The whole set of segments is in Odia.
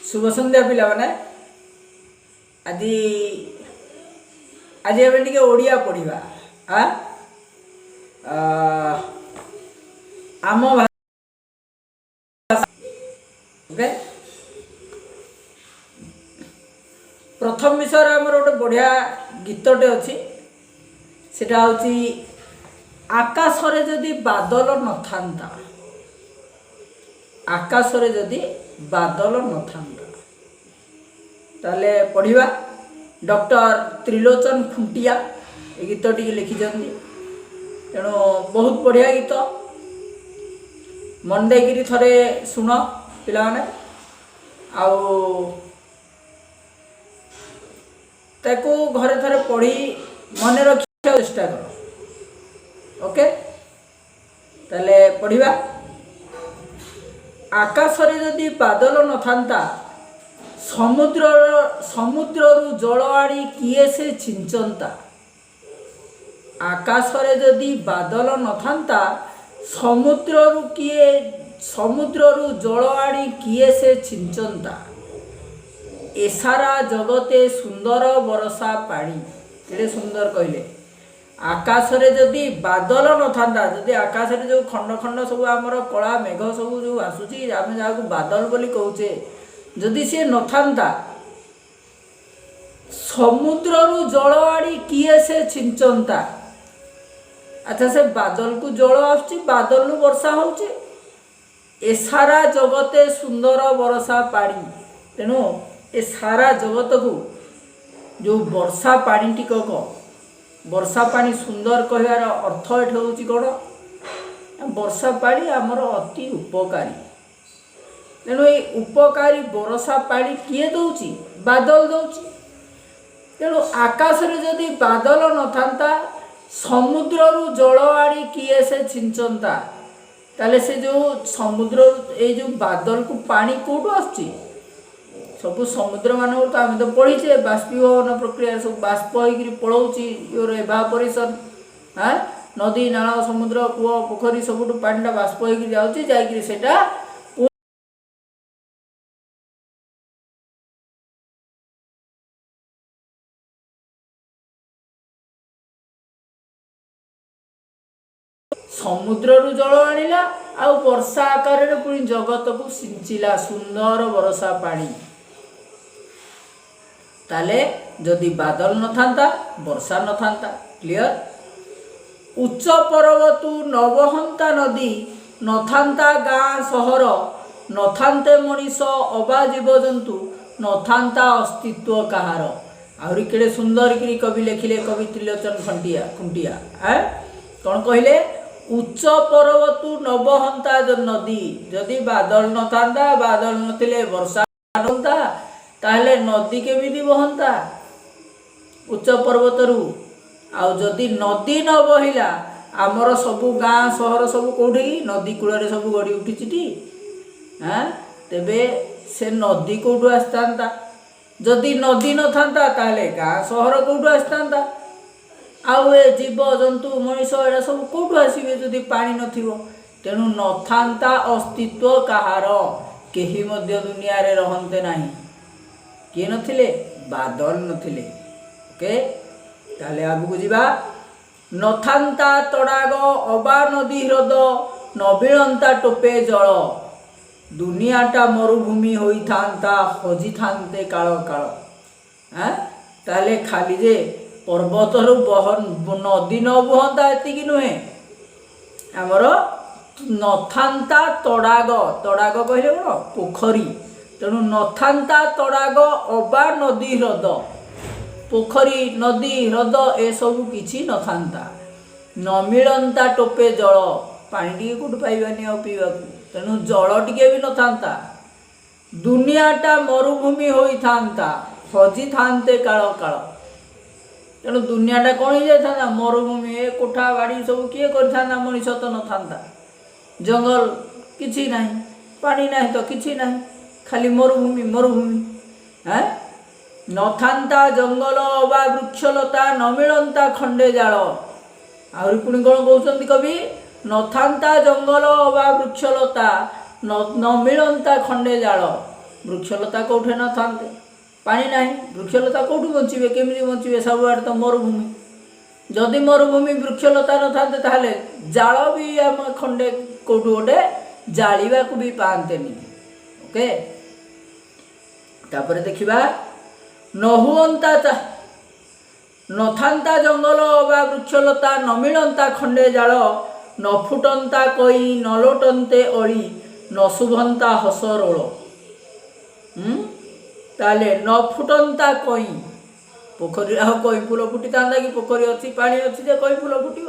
ଶୁଭ ସନ୍ଧ୍ୟା ପିଲାମାନେ। ଆଜି ଆଜି ଆମେ ଟିକେ ଓଡ଼ିଆ ପଢ଼ିବା। ଆ ଆମ ଭାଷା, ଓକେ। ପ୍ରଥମ ବିଷୟରେ ଆମର ଗୋଟେ ବଢ଼ିଆ ଗୀତଟେ ଅଛି। ସେଟା ହେଉଛି ଆକାଶରେ ଯଦି ବାଦଲ ନଥାନ୍ତା। ଆକାଶରେ ଯଦି ବାଦଲ ନଥାନ୍ତା। ତାହେଲେ ପଢ଼ିବା। ଡକ୍ଟର ତ୍ରିଲୋଚନ ଖୁଣ୍ଟିଆ ଏ ଗୀତଟିକି ଲେଖିଛନ୍ତି। ତେଣୁ ବହୁତ ବଢ଼ିଆ ଗୀତ। ମନ ଦେଇକିରି ଥରେ ଶୁଣ ପିଲାମାନେ, ଆଉ ତାକୁ ଘରେ ଥରେ ପଢ଼ି ମନେ ରଖିବାକୁ ଚେଷ୍ଟା କର। ଓକେ, ତାହେଲେ ପଢ଼ିବା। ଆକାଶରେ ଯଦି ବାଦଲ ନଥାନ୍ତା, ସମୁଦ୍ରରୁ ଜଳ ଆଣି କିଏ ସେ ଛିଞ୍ଚନ୍ତା। ଆକାଶରେ ଯଦି ବାଦଲ ନଥାନ୍ତା, ସମୁଦ୍ରରୁ ଜଳ ଆଣି କିଏ ସେ ଛିଞ୍ଚନ୍ତା। ଏ ସାରା ଜଗତେ ସୁନ୍ଦର ବରଷା ପାଣି। କେଡ଼େ ସୁନ୍ଦର କହିଲେ! ଆକାଶରେ ଯଦି ବାଦଲ ନଥାନ୍ତା, ଯଦି ଆକାଶରେ ଯେଉଁ ଖଣ୍ଡ ଖଣ୍ଡ ସବୁ ଆମର କଳା ମେଘ ସବୁ ଯେଉଁ ଆସୁଛି, ଆମେ ଯାହାକୁ ବାଦଲ ବୋଲି କହୁଛେ, ଯଦି ସିଏ ନଥାନ୍ତା, ସମୁଦ୍ରରୁ ଜଳ ଆଣି କିଏ ସେ ଛିଞ୍ଚନ୍ତା। ଆଚ୍ଛା, ସେ ବାଦଲକୁ ଜଳ ଆସୁଛି, ବାଦଲରୁ ବର୍ଷା ହେଉଛି। ଏ ସାରା ଜଗତେ ସୁନ୍ଦର ବରଷା ପାଣି। ତେଣୁ ଏ ସାରା ଜଗତକୁ ଯେଉଁ ବର୍ଷା ପାଣି ଟିକକ, ବର୍ଷା ପାଣି ସୁନ୍ଦର କହିବାର ଅର୍ଥ ଏଠି ହେଉଛି କ'ଣ? ବର୍ଷା ପାଣି ଆମର ଅତି ଉପକାରୀ। ତେଣୁ ଏଇ ଉପକାରୀ ବର୍ଷା ପାଣି କିଏ ଦେଉଛି? ବାଦଲ ଦେଉଛି। ତେଣୁ ଆକାଶରେ ଯଦି ବାଦଲ ନଥାନ୍ତା, ସମୁଦ୍ରରୁ ଜଳ ଆଣି କିଏ ସେ ଛିଞ୍ଚନ୍ତା। ତାହେଲେ ସେ ଯେଉଁ ସମୁଦ୍ରରୁ, ଏଇ ଯେଉଁ ବାଦଲକୁ ପାଣି କେଉଁଠୁ ଆସୁଛି? ସବୁ ସମୁଦ୍ରମାନଙ୍କରୁ ତ ଆମେ ତ ପଢ଼ିଛେ, ବାଷ୍ପୀଭବନ ପ୍ରକ୍ରିୟାରେ ସବୁ ବାଷ୍ପ ହେଇକିରି ପଳାଉଛି, your evaporation. ହାଁ, ନଦୀ, ନାଳ, ସମୁଦ୍ର, କୂଅ, ପୋଖରୀ ସବୁଠୁ ପାଣିଟା ବାଷ୍ପ ହେଇକିରି ଯାଉଛି, ଯାଇକିରି ସେଇଟା ସମୁଦ୍ରରୁ ଜଳ ଆଣିଲା ଆଉ ବର୍ଷା ଆକାରରେ ପୁଣି ଜଗତକୁ ସିଞ୍ଚିଲା ସୁନ୍ଦର ବର୍ଷା ପାଣି। ତାହେଲେ ଯଦି ବାଦଲ ନଥାନ୍ତା, ବର୍ଷା ନଥାନ୍ତା। କ୍ଲିଅର? ଉଚ୍ଚ ପର୍ବତୁ ନବହନ୍ତା ନଦୀ, ନଥାନ୍ତା ଗାଁ ସହର, ନଥାନ୍ତେ ମଣିଷ ଅବା ଜୀବଜନ୍ତୁ, ନଥାନ୍ତା ଅସ୍ତିତ୍ୱ କାହାର। ଆହୁରି କେଡ଼େ ସୁନ୍ଦର କରି କବି ଲେଖିଲେ, କବି ତ୍ରିଲୋଚନ ଖୁଣ୍ଟିଆ। କ'ଣ କହିଲେ? ଉଚ୍ଚ ପର୍ବତୁ ନବହନ୍ତା ନଦୀ। ଯଦି ବାଦଲ ନଥାନ୍ତା, ବାଦଲ ନଥିଲେ ବର୍ଷା ନଥାନ୍ତା, ତାହେଲେ ନଦୀ କେମିତି ବହନ୍ତା ଉଚ୍ଚ ପର୍ବତରୁ? ଆଉ ଯଦି ନଦୀ ନ ବହିଲା, ଆମର ସବୁ ଗାଁ ସହର ସବୁ କେଉଁଠି? ନଦୀ କୂଳରେ ସବୁ ଗଢ଼ି ଉଠିଛି ଟି। ତେବେ ସେ ନଦୀ କେଉଁଠୁ ଆସିଥାନ୍ତା? ଯଦି ନଦୀ ନଥାନ୍ତା, ତାହେଲେ ଗାଁ ସହର କେଉଁଠୁ ଆସିଥାନ୍ତା? ଆଉ ଏ ଜୀବ ଜନ୍ତୁ ମଣିଷ ଏଇଟା ସବୁ କେଉଁଠୁ ଆସିବେ ଯଦି ପାଣି ନଥିବ? ତେଣୁ ନଥାନ୍ତା ଅସ୍ତିତ୍ୱ କାହାର, କେହି ମଧ୍ୟ ଦୁନିଆରେ ରହନ୍ତେ ନାହିଁ। କିଏ ନଥିଲେ? ବାଦଲ ନଥିଲେ। ଓକେ, ତାହେଲେ ଆଗକୁ ଯିବା। ନଥାନ୍ତା ତଡ଼ାଗ ଅବା ନଦୀ ହ୍ରଦ, ନବିଳନ୍ତା ଟୋପେ ଜଳ, ଦୁନିଆଟା ମରୁଭୂମି ହୋଇଥାନ୍ତା, ହଜିଥାନ୍ତେ କାଳ କାଳ। ତାହେଲେ ଖାଲି ଯେ ପର୍ବତରୁ ନଦୀ ନ ବୁହନ୍ତା ଏତିକି ନୁହେଁ, ଆମର ନଥାନ୍ତା ତଡ଼ାଗ। ତଡ଼ାଗ କହିଲେ କ'ଣ? ପୋଖରୀ। ତେଣୁ ନଥାନ୍ତା ତଡ଼ାଗ ଅବା ନଦୀ ହ୍ରଦ, ପୋଖରୀ, ନଦୀ, ହ୍ରଦ ଏସବୁ କିଛି ନଥାନ୍ତା। ନ ମିଳନ୍ତା ଟୋପେ ଜଳ, ପାଣି ଟିକେ କେଉଁଠୁ ପାଇବାନି ଆଉ ପିଇବାକୁ, ତେଣୁ ଜଳ ଟିକେ ବି ନଥାନ୍ତା। ଦୁନିଆଟା ମରୁଭୂମି ହୋଇଥାନ୍ତା, ହଜିଥାନ୍ତେ କାଳ କାଳ। ତେଣୁ ଦୁନିଆଟା କ'ଣ ହେଇଯାଇଥାନ୍ତା? ମରୁଭୂମି। ଏ କୋଠା ବାଡ଼ି ସବୁ କିଏ କରିଥାନ୍ତା? ମଣିଷ ତ ନଥାନ୍ତା, ଜଙ୍ଗଲ କିଛି ନାହିଁ, ପାଣି ନାହିଁ ତ କିଛି ନାହିଁ, ଖାଲି ମରୁଭୂମି ମରୁଭୂମି। ନଥାନ୍ତା ଜଙ୍ଗଲ ବା ବୃକ୍ଷଲତା, ନ ମିଳନ୍ତା ଖଣ୍ଡେ ଜାଳ। ଆହୁରି ପୁଣି କ'ଣ କହୁଛନ୍ତି କବି? ନଥାନ୍ତା ଜଙ୍ଗଲ ବା ବୃକ୍ଷଲତା, ନ ମିଳନ୍ତା ଖଣ୍ଡେ ଜାଳ। ବୃକ୍ଷଲତା କେଉଁଠି ନଥାନ୍ତେ। ପାଣି ନାହିଁ, ବୃକ୍ଷଲତା କେଉଁଠୁ ବଞ୍ଚିବେ? କେମିତି ବଞ୍ଚିବେ? ସବୁଆଡ଼େ ତ ମରୁଭୂମି। ଯଦି ମରୁଭୂମି, ବୃକ୍ଷଲତା ନଥାନ୍ତେ, ତାହେଲେ ଜାଳ ବି ଆମ ଖଣ୍ଡେ କେଉଁଠୁ ଗୋଟେ ଜାଳିବାକୁ ବି ପାଆନ୍ତେନି। ଓକେ, ତାପରେ ଦେଖିବା। ନ ହୁଅନ୍ତା, ନଥାନ୍ତା ଜଙ୍ଗଲ ବା ବୃକ୍ଷଲତା, ନ ମିଳନ୍ତା ଖଣ୍ଡେ ଜାଳ, ନ ଫୁଟନ୍ତା କଇଁ, ନ ଲୋଟନ୍ତେ ଅଳି, ନ ଶୁଭନ୍ତା ହସ ରୋଳ। ତାହେଲେ ନ ଫୁଟନ୍ତା କଇଁ, ପୋଖରୀରେ ଆଉ କଇଁ ଫୁଲ ଫୁଟିଥାନ୍ତା କି? ପୋଖରୀ ଅଛି, ପାଣି ଅଛି ଯେ କଇଁ ଫୁଲ ଫୁଟିବ।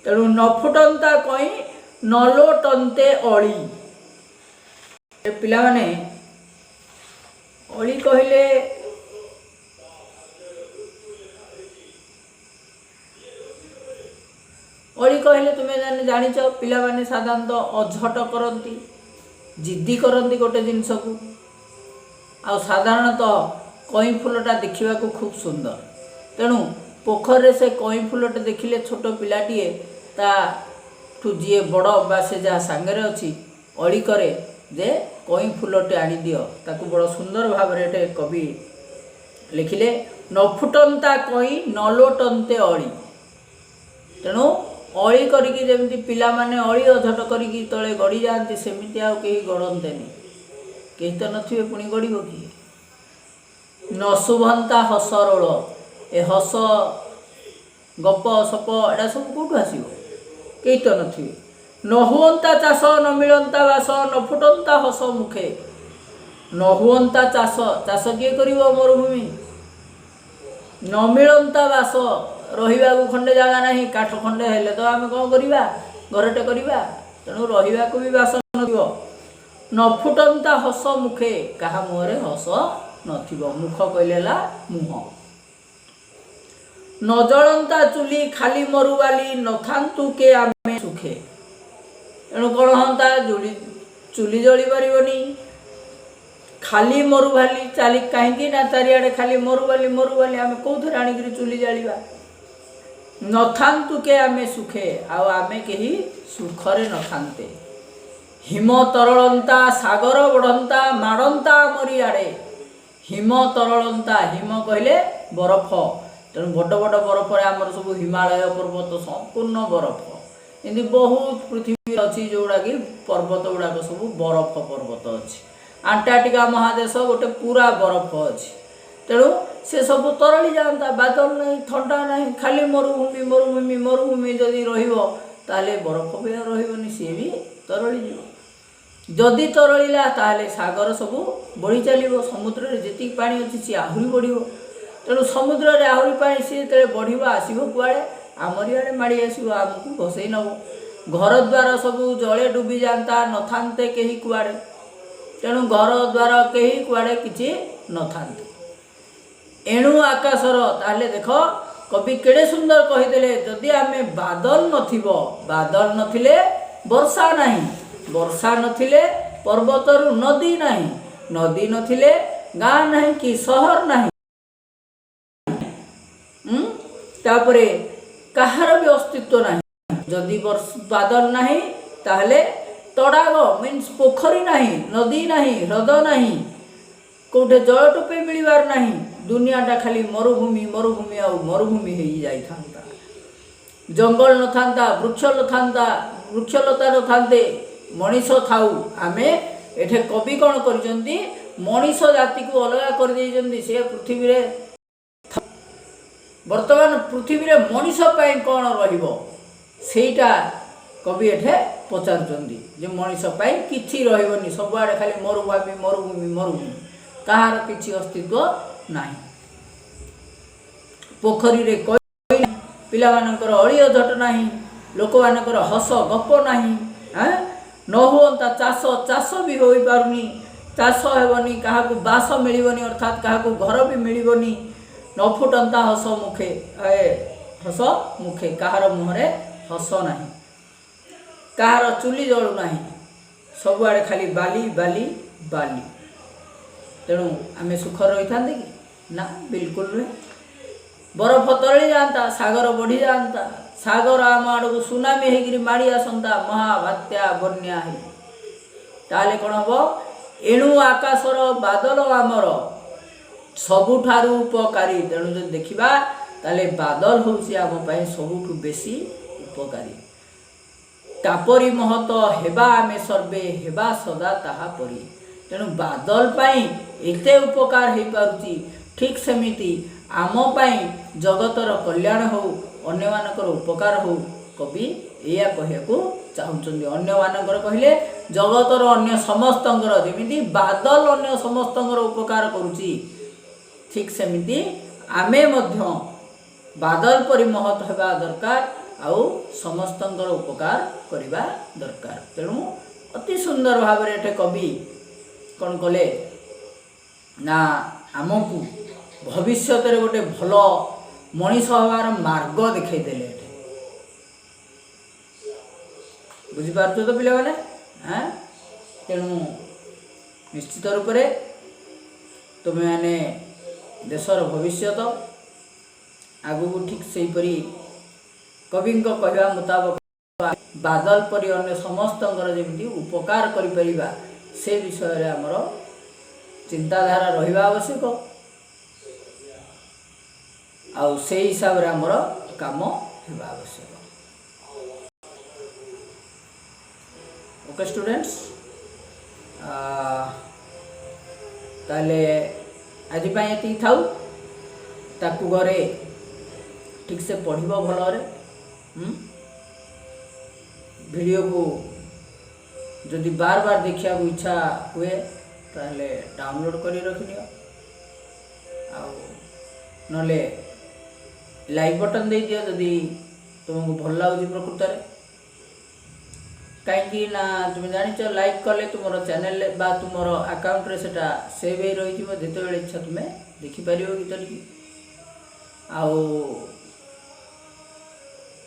ତେଣୁ ନ ଫୁଟନ୍ତା କଇଁ, ନ ଲୋଟନ୍ତେ ଅଳି। ଏ ପିଲାମାନେ, ଅଳି କହିଲେ, ଅଳି କହିଲେ ତୁମେ ଜାଣିଛ, ପିଲାମାନେ ସାଧାରଣତଃ ଅଝଟ କରନ୍ତି, ଜିଦ୍ଦି କରନ୍ତି ଗୋଟେ ଜିନିଷକୁ। ଆଉ ସାଧାରଣତଃ କଇଁ ଫୁଲଟା ଦେଖିବାକୁ ଖୁବ୍ ସୁନ୍ଦର। ତେଣୁ ପୋଖରୀରେ ସେ କଇଁ ଫୁଲଟା ଦେଖିଲେ ଛୋଟ ପିଲାଟିଏ ତାଠୁ ଯିଏ ବଡ଼ ବା ସେ ଯାହା ସାଙ୍ଗରେ ଅଛି ଅଳି କରେ ଯେ କଇଁ ଫୁଲଟେ ଆଣିଦିଅ। ତାକୁ ବଡ଼ ସୁନ୍ଦର ଭାବରେ ଏଠି କବି ଲେଖିଲେ, ନ ଫୁଟନ୍ତା କଇଁ, ନ ଲୋଟନ୍ତେ ଅଳି। ତେଣୁ ଅଳି କରିକି, ଯେମିତି ପିଲାମାନେ ଅଳି ଅଝଟ କରିକି ତଳେ ଗଡ଼ି ଯାଆନ୍ତି, ସେମିତି ଆଉ କେହି ଗଡ଼ନ୍ତେନି। କେହି ତ ନଥିବେ, ପୁଣି ଗଡ଼ିବ କିଏ? ନ ଶୁଭନ୍ତା ହସ ରୋଳ, ଏ ହସ ଗପ ସପ ଏଇଟା ସବୁ କେଉଁଠୁ ଆସିବ? କେହି ତ ନଥିବେ। ନ ହୁଅନ୍ତା ଚାଷ, ନ ମିଳନ୍ତା ବାସ, ନ ଫୁଟନ୍ତା ହସ ମୁଖେ। ନ ହୁଅନ୍ତା ଚାଷ, ଚାଷ କିଏ କରିବ? ମରୁଭୂମି। ନ ମିଳନ୍ତା ବାସ, ରହିବାକୁ ଖଣ୍ଡେ ଜାଗା ନାହିଁ। କାଠ ଖଣ୍ଡେ ହେଲେ ତ ଆମେ କ'ଣ କରିବା, ଘରଟେ କରିବା। ତେଣୁ ରହିବାକୁ ବି ବାସ ନଥିବ। ନ ଫୁଟନ୍ତା ହସ ମୁଖେ, କାହା ମୁହଁରେ ହସ ନଥିବ। ମୁଖ କହିଲେ ହେଲା ମୁହଁ। ନ ଜଳନ୍ତା ଚୁଲି, ଖାଲି ମରୁବାଲି, ନଥାନ୍ତୁ କେ ଆମେ ସୁଖେ। ତେଣୁ କ'ଣ ହନ୍ତା? ଚୁଲି ଜଳି ପାରିବନି, ଖାଲି ମରୁବାଲି ଚାଲି। କାହିଁକି ନା ଚାରିଆଡ଼େ ଖାଲି ମରୁବାଲି ମରୁବାଲି, ଆମେ କେଉଁଥିରେ ଆଣିକିରି ଚୁଲି ଜାଳିବା? ନଥାନ୍ତୁ କେ ଆମେ ସୁଖେ, ଆଉ ଆମେ କେହି ସୁଖରେ ନଥାନ୍ତେ। ହିମ ତରଳନ୍ତା, ସାଗର ବଢ଼ନ୍ତା, ମାଡ଼ନ୍ତା ଆମରି ଆଡ଼େ। ହିମ ତରଳନ୍ତା, ହିମ କହିଲେ ବରଫ। ତେଣୁ ବଡ଼ ବଡ଼ ବରଫରେ ଆମର ସବୁ ହିମାଳୟ ପର୍ବତ ସମ୍ପୂର୍ଣ୍ଣ ବରଫ। ଏମିତି ବହୁତ ପୃଥିବୀ ଅଛି ଯେଉଁଗୁଡ଼ାକି ପର୍ବତ ଗୁଡ଼ାକ ସବୁ ବରଫ ପର୍ବତ ଅଛି। ଆଣ୍ଟାର୍କଟିକା ମହାଦେଶ ଗୋଟେ ପୁରା ବରଫ ଅଛି। ତେଣୁ ସେ ସବୁ ତରଳି ଯାଆନ୍ତା। ବାଦଲ ନାହିଁ, ଥଣ୍ଡା ନାହିଁ, ଖାଲି ମରୁଭୂମି ମରୁଭୂମି ମରୁଭୂମି ଯଦି ରହିବ, ତାହେଲେ ବରଫ ବି ଆଉ ରହିବନି, ସିଏ ବି ତରଳିଯିବ। ଯଦି ତରଳିଲା, ତାହେଲେ ସାଗର ସବୁ ବଢ଼ି ଚାଲିବ। ସମୁଦ୍ରରେ ଯେତିକି ପାଣି ଅଛି ସିଏ ଆହୁରି ବଢ଼ିବ। ତେଣୁ ସମୁଦ୍ରରେ ଆହୁରି ପାଣି, ସିଏ ଯେତେବେଳେ ବଢ଼ିବ, ଆସିବ କୁଆଡ଼େ? ଆମରି ଆଡ଼େ ମାଡ଼ି ଆସିବ, ଆମକୁ ଭସେଇ ନେବ। ଘର ଦ୍ୱାର ସବୁ ଜଳେ ଡୁବି ଯାଆନ୍ତା, ନଥାନ୍ତେ କେହି କୁଆଡ଼େ। ତେଣୁ ଘର ଦ୍ୱାର କେହି କୁଆଡ଼େ କିଛି ନଥାନ୍ତେ। ଏଣୁ ଆକାଶର, ତାହେଲେ ଦେଖ, କବି କେଡ଼େ ସୁନ୍ଦର କହିଦେଲେ, ଯଦି ଆମେ ବାଦଲ ନଥିବ, ବାଦଲ ନଥିଲେ ବର୍ଷା ନାହିଁ, ବର୍ଷା ନଥିଲେ ପର୍ବତରୁ ନଦୀ ନାହିଁ, ନଦୀ ନଥିଲେ ଗାଁ ନାହିଁ କି ସହର ନାହିଁ। ତାପରେ କାହାର ବି ଅସ୍ତିତ୍ୱ ନାହିଁ। ଯଦି ବାଦଲ ନାହିଁ, ତାହେଲେ ତଡ଼ାଗ ମିନ୍ସ ପୋଖରୀ ନାହିଁ, ନଦୀ ନାହିଁ, ହ୍ରଦ ନାହିଁ, କେଉଁଠି ଜଳ ଟୋପେ ମିଳିବାର ନାହିଁ। ଦୁନିଆଟା ଖାଲି ମରୁଭୂମି ମରୁଭୂମି ଆଉ ମରୁଭୂମି ହେଇଯାଇଥାନ୍ତା। ଜଙ୍ଗଲ ନଥାନ୍ତା, ବୃକ୍ଷ ନଥାନ୍ତା, ବୃକ୍ଷଲତା ନଥାନ୍ତେ, ମଣିଷ ଥାଉ ଆମେ। ଏଠି କବି କ'ଣ କରିଛନ୍ତି? ମଣିଷ ଜାତିକୁ ଅଲଗା କରିଦେଇଛନ୍ତି, ସେ ପୃଥିବୀରେ। ବର୍ତ୍ତମାନ ପୃଥିବୀରେ ମଣିଷ ପାଇଁ କ'ଣ ରହିବ, ସେଇଟା କବି ଏଠି ପଚାରୁଛନ୍ତି ଯେ ମଣିଷ ପାଇଁ କିଛି ରହିବନି। ସବୁଆଡ଼େ ଖାଲି ମରୁଭୂମି ମରୁଭୂମି ମରୁଭୂମି, କାହାର କିଛି ଅସ୍ତିତ୍ୱ ନାହିଁ। ପୋଖରୀରେ କଇ, ପିଲାମାନଙ୍କର ଅଳି ଅଝଟ ନାହିଁ, ଲୋକମାନଙ୍କର ହସ ଗପ ନାହିଁ। ଆଁ ନ ହୁଅନ୍ତା ଚାଷ, ଚାଷ ବି ହୋଇପାରୁନି, ଚାଷ ହେବନି, କାହାକୁ ବାସ ମିଳିବନି, ଅର୍ଥାତ୍ କାହାକୁ ଘର ବି ମିଳିବନି। ନ ଫୁଟନ୍ତା ହସ ମୁଖେ, ଏ ହସ ମୁଖେ, କାହାର ମୁହଁରେ ହସ ନାହିଁ, କାହାର ଚୁଲି ଜଳୁ ନାହିଁ, ସବୁଆଡ଼େ ଖାଲି ବାଲି ବାଲି ବାଲି। ତେଣୁ ଆମେ ସୁଖରେ ରହିଥାନ୍ତେ କି ନା? ବିଲକୁଲ ନୁହେଁ। ବରଫ ତରଳି ଯାଆନ୍ତା, ସାଗର ବଢ଼ିଯାଆନ୍ତା, ସାଗର ଆମ ଆଡ଼କୁ ସୁନାମି ହେଇକିରି ମାଡ଼ି ଆସନ୍ତା, ମହାବାତ୍ୟା ବନ୍ୟା ହେଇ। ତାହେଲେ କ'ଣ ହେବ? ଏଣୁ ଆକାଶର ବାଦଲ ଆମର ସବୁଠାରୁ ଉପକାରୀ। ତେଣୁ ଯଦି ଦେଖିବା, ତାହେଲେ ବାଦଲ ହେଉଛି ଆମ ପାଇଁ ସବୁଠୁ ବେଶୀ ଉପକାରୀ। ତାପରି ମହତ ହେବା ଆମେ ସର୍ବେ, ହେବା ସଦା ତାହା ପରି। ତେଣୁ ବାଦଲ ପାଇଁ ଏତେ ଉପକାର ହେଇପାରୁଛି, ଠିକ୍ ସେମିତି ଆମ ପାଇଁ ଜଗତର କଲ୍ୟାଣ ହଉ, ଅନ୍ୟମାନଙ୍କର ଉପକାର ହଉ, କବି ଏଇଆ କହିବାକୁ ଚାହୁଁଛନ୍ତି। ଅନ୍ୟମାନଙ୍କର କହିଲେ ଜଗତର ଅନ୍ୟ ସମସ୍ତଙ୍କର। ଯେମିତି ବାଦଲ ଅନ୍ୟ ସମସ୍ତଙ୍କର ଉପକାର କରୁଛି, ଠିକ୍ ସେମିତି ଆମେ ମଧ୍ୟ ବାଦଲ ପରି ମହତ ହେବା ଦରକାର ଆଉ ସମସ୍ତଙ୍କର ଉପକାର କରିବା ଦରକାର। ତେଣୁ ଅତି ସୁନ୍ଦର ଭାବରେ ଏଠି କବି କ'ଣ କଲେ ନା, ଆମକୁ ଭବିଷ୍ୟତରେ ଗୋଟେ ଭଲ ମଣିଷ ହେବାର ମାର୍ଗ ଦେଖେଇଦେଲେ ଏଠି। ବୁଝିପାରୁଛ ତ ପିଲାମାନେ? ଆଁ, ତେଣୁ ନିଶ୍ଚିତ ରୂପରେ ତୁମେମାନେ ଦେଶର ଭବିଷ୍ୟତ। ଆଗକୁ ଠିକ୍ ସେହିପରି କବିଙ୍କ କହିବା ମୁତାବକ ବାଦଲ ପରି ଅନ୍ୟ ସମସ୍ତଙ୍କର ଯେମିତି ଉପକାର କରିପାରିବା, ସେ ବିଷୟରେ ଆମର ଚିନ୍ତାଧାରା ରହିବା ଆବଶ୍ୟକ ଆଉ ସେଇ ହିସାବରେ ଆମର କାମ ହେବା ଆବଶ୍ୟକ। ଓକେ ଷ୍ଟୁଡେଣ୍ଟସ୍, ତାହେଲେ ଆଜି ପାଇଁ ଏତିକି ଥାଉ। ତାକୁ ଘରେ ଠିକ୍ସେ ପଢ଼ିବ ଭଲରେ, ହୁଁ? ଭିଡ଼ିଓକୁ ଯଦି ବାର ବାର ଦେଖିବାକୁ ଇଚ୍ଛା ହୁଏ, ତାହେଲେ ଡାଉନଲୋଡ଼୍ କରି ରଖିନିଅ ଆଉ ନହେଲେ ଲାଇକ୍ ବଟନ୍ ଦେଇଦିଅ, ଯଦି ତୁମକୁ ଭଲ ଲାଗୁଛି ପ୍ରକୃତରେ। କାହିଁକି ନା ତୁମେ ଜାଣିଛ, ଲାଇକ୍ କଲେ ତୁମର ଚ୍ୟାନେଲରେ ବା ତୁମର ଆକାଉଣ୍ଟରେ ସେଇଟା ସେଭ୍ ହେଇ ରହିଯିବ। ଯେତେବେଳେ ଇଚ୍ଛା ତୁମେ ଦେଖିପାରିବ ଗୀତଟିକି। ଆଉ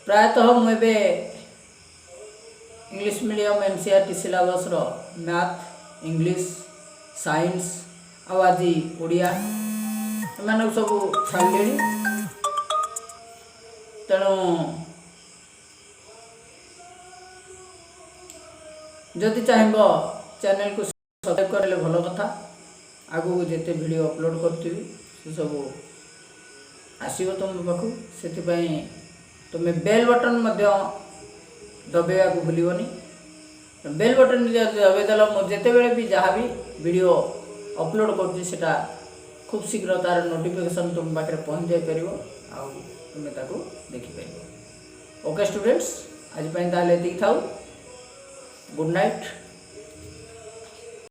ପ୍ରାୟତଃ ମୁଁ ଏବେ ଇଂଲିଶ ମିଡ଼ିୟମ୍ ଏନସିଇଆରଟି ସିଲାବସ୍ର ମ୍ୟାଥ୍, ଇଂଲିଶ, ସାଇନ୍ସ ଆଉ ଆଜି ଓଡ଼ିଆ, ଏମାନଙ୍କୁ ସବୁ ଛାଡ଼ିଲିଣି। ତେଣୁ ଯଦି ଚାହିଁବ, ଚ୍ୟାନେଲକୁ ସବସ୍କ୍ରାଇବ୍ କରିଲେ ଭଲ କଥା। ଆଗକୁ ଯେତେ ଭିଡ଼ିଓ ଅପଲୋଡ଼ କରୁଥିବି, ସେସବୁ ଆସିବ ତୁମ ପାଖକୁ। ସେଥିପାଇଁ ତୁମେ ବେଲ୍ ବଟନ୍ ମଧ୍ୟ ଦବାଇବାକୁ ଭୁଲିବନି। ବେଲ୍ ବଟନ୍ ଯଦି ଦବାଇ ଦେଲ, ମୁଁ ଯେତେବେଳେ ବି ଯାହା ବି ଭିଡ଼ିଓ ଅପଲୋଡ଼ କରୁଛି, ସେଇଟା ଖୁବ୍ ଶୀଘ୍ର ତା'ର ନୋଟିଫିକେସନ୍ ତୁମ ପାଖରେ ପହଞ୍ଚି ଯାଇପାରିବ ଆଉ ତୁମେ ତାକୁ ଦେଖିପାରିବ। ଓକେ ଷ୍ଟୁଡେଣ୍ଟସ୍, ଆଜି ପାଇଁ ତାହେଲେ ଏତିକି ଥାଉ। Good night.